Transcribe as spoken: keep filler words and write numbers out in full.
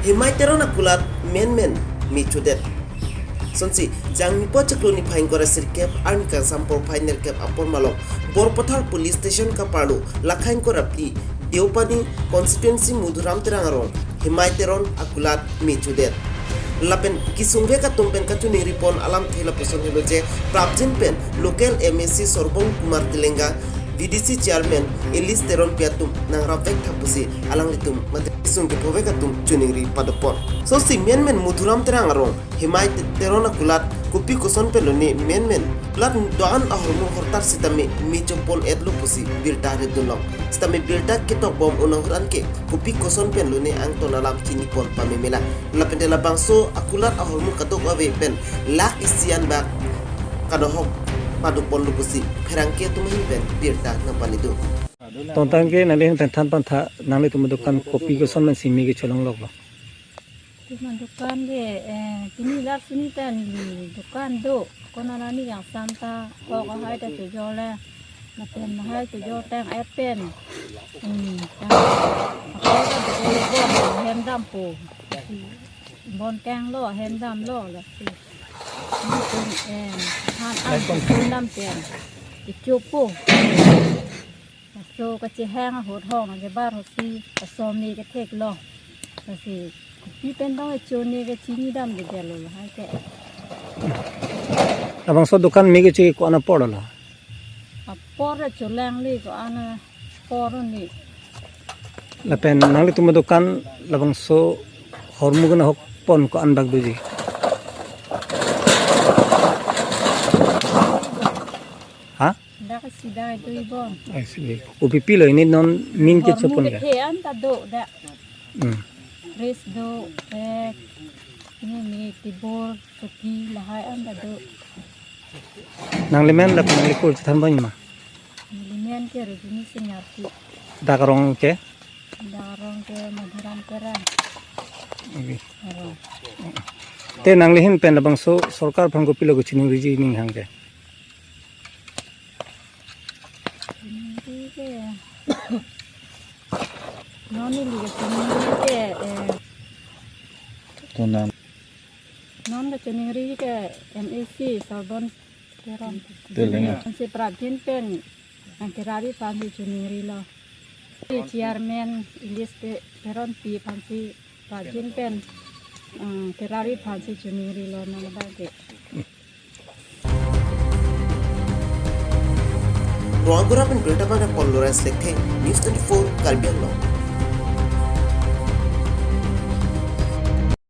Hemai Teron akulat menmen me chodet. Sonsi Jangmipo chiklo niphai ingkoi ra sirkep arni kangsam porphai nerkep apor malok Borpathar Police Station kaparlo lakha ingkoi ra phli Deopani constituency Madhuram Terang arong Hemai Teron akulat me chodet. Lapen kesung vek atum pen kachiningri pon alamthe lapuson helo je prapjin pen local M A C Sorbon Kumar Telenga, V D C chairman Elis Teronpi atum nangrap vek tha pusi alanglitum mate kesung kepo vek atum chiningri padopon. Sonsi menmen Madhuram Terang arong Hemai Te-, Teron akulat kopi koson pen lone menmen akulat do-an ahormu hortar sitame me chopon etlo pusi birta ridunlong. Sitame birta ketok bom unang huran ke kopi koson pen lone angton alam chini pon pamemela. Lapen te labangso akulat ahormu kadokave pen lakh isi an bak kadohok padoponlo pusi pherangke atum ahin pen birta nangpanidun. Tongtang ke nangli ahin pen than pantha, nanglitum adukan kopi koson pen si me kecholong loklo? Tum adukan ke, eh, pini lar sini ta neli dukan do. Konat arni kangsam ta, kok ahai ta chojor le. Lapen ahai chojor tang et pen. Hmm, tang. Ako ta do bon hem dampo. Bon kanglo, hem damlo, lasi. Lapen, eh, han an bon dam pen. Ichupo. Laso kachehang ahut hong akebar ahut si aso me ketheklo. Lasi kopi pen tong echo ne kachini damdedetlo lahai ke. Labangso dukan me kecho ko-an apor lo? Apor cholangli ko-an apor ni. Lapen nanglitum adukan labangso hormu kena hok pon ko-an bak doji? Ha? Dak sida itu ibon. Ai, sida. Kopi pilo ini non min ke hormu chopon ke? Kethe an ta do dak. Hmm. Rice do, eh, ini mi tibor, kopi lahai an ta do. Nanglimen lapen nanglikur chethan bang ma? Nelimen ke Rojini Singh Arki. Dak arong ke? Dak arong ke Madhuram Terang. Oke. Arong. Te nangli ahin pen labangso sorkar aphan kopilo kachiningriji ning hang ke? Chiningri ke. Non neli kachiningri ke, eh. Tonam. Non kachiningri ke M A C Sorbon Teron. Telenga. Ansi prapjin pen nangkerari aphan si chiningrilo. Chairman Elis Te-, Teronpi aphan si prapjin pen, eh, kerari aphan si chiningrilo nang bang ke. Roagura pen birta pada Paul Lawrence Lekthe, News twenty-four, Karbi Anglong.